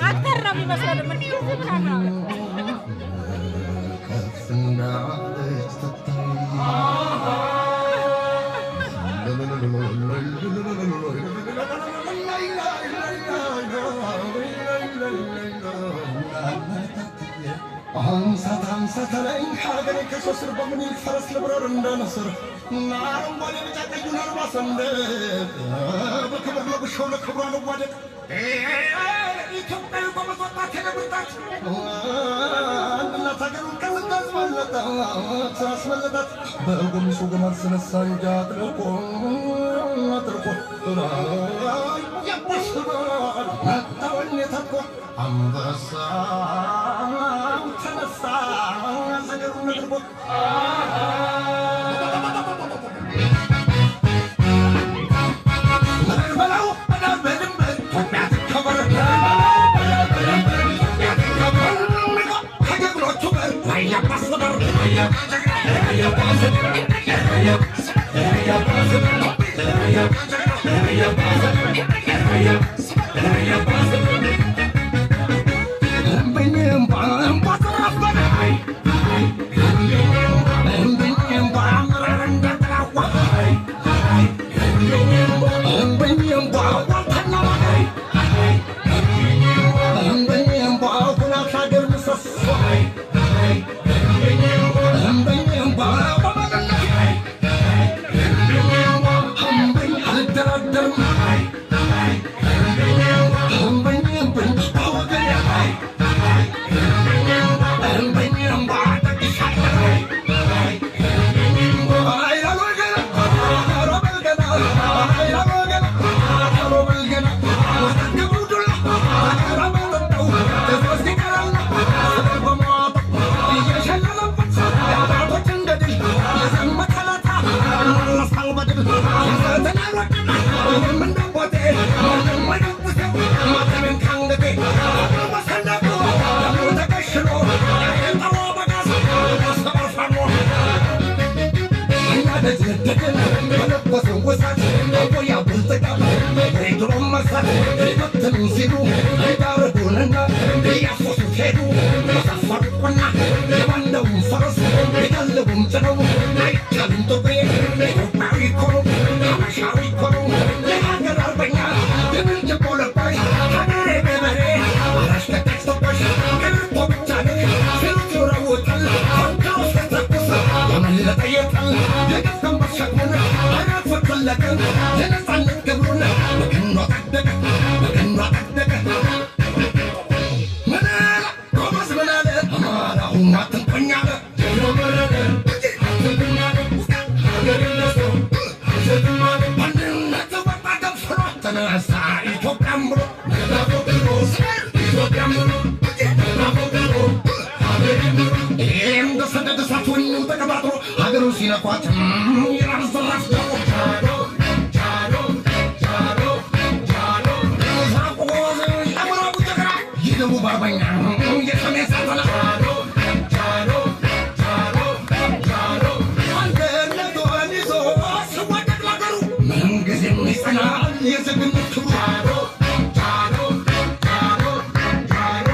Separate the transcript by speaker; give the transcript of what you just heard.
Speaker 1: Actor ነው የሚመስለው። ምን ምናምን
Speaker 2: ሀገሬ ከሶስት በምኒልክ ፈረስ ልብረር እንደ ንስር፣ አረንጓዴ ቢጫ ቀዩን አርባ ሰንደቅ በክብር ለብሼው ለክብሯ ልዋደቅ። ኢትዮጵያዊ ጎበዝ ወጣት የነብርጣት እናት ሀገሩን ከስጋዝ አስመለጣት። በጎሚሱ ግመል ስነሳ እንጃ አጥልቆ አጥልቆ ያባስባል መጣወኔ ታጥቆ፣ አንበሳው ተነሳ ዘገሩን አድርጎ። በለው በደንብ ኢትዮጵያ ትከበር፣ ከጀግኖቹ ጋር ያባስበር። አልደራደርም እምበኝ እምበኝ በወገኔ፣ እምበኝ እምባ ጠቅሻለሁ። ሲሉ ዳረጉንና እያፎሱት ሄዱ። በሰፈሩቁና የባንዳውን ፈረስ የጋለቡም ጭነው አይቻልም። ጥቁሬ ኢትዮጵያዊ እኮ ነው፣ ሀበሻዊ እኮ ነው፣ የሀገር አርበኛ የምንጭቆ ለባሽ፣ ሀገሬ ገበሬ አራሽ ተካሽ ተኳሽ ቀርቶ ብቻ ነህ ሲሉት ይወራወጣል። ፈንካው ሲተኩስ ያመለጠ የጣል የግፍ ቀንበር ሸክሙን አራግፎ ዘለቀ። የነፃነት ክብሩን በቀኗ ጠደቀ፣ በቀኗ ጠደቀ። ምን አለ ጎበዝ፣ ምን አለ አማራሁን አትንኩኝ አለ። ጀግናው መረደ አትንኩኝ አለ፣ ሀገሬን ለሰው አልሸጥም አለ። አንድነት ወጣ ገንፍሎ ተነሳ ኢትዮጵያም ብሎ መጣ ኢትዮጵያም ብሎ መጣ ሀገሬን ብሎ። እንደ ሰደድ እሳት ወኔው ተቀጣጥሎ ሀገሩን ሲነኳት ይራር ዘራፍ ጃሎ ጃሎ ጃሎ ጃሎ የምዕራቡ ጀግና፣ የደቡብ አርበኛ፣ የሰሜን ሳተላ ጃሎ ጃሎ ጃሎ ጃሎ አንድነቱን ይዞ ሲዋደቅ ለሀገሩ ምንጊዜም ይጸናል የጀግንነት ክብሩ። ጃሎ ጃሎ ጃሎ ጃሎ።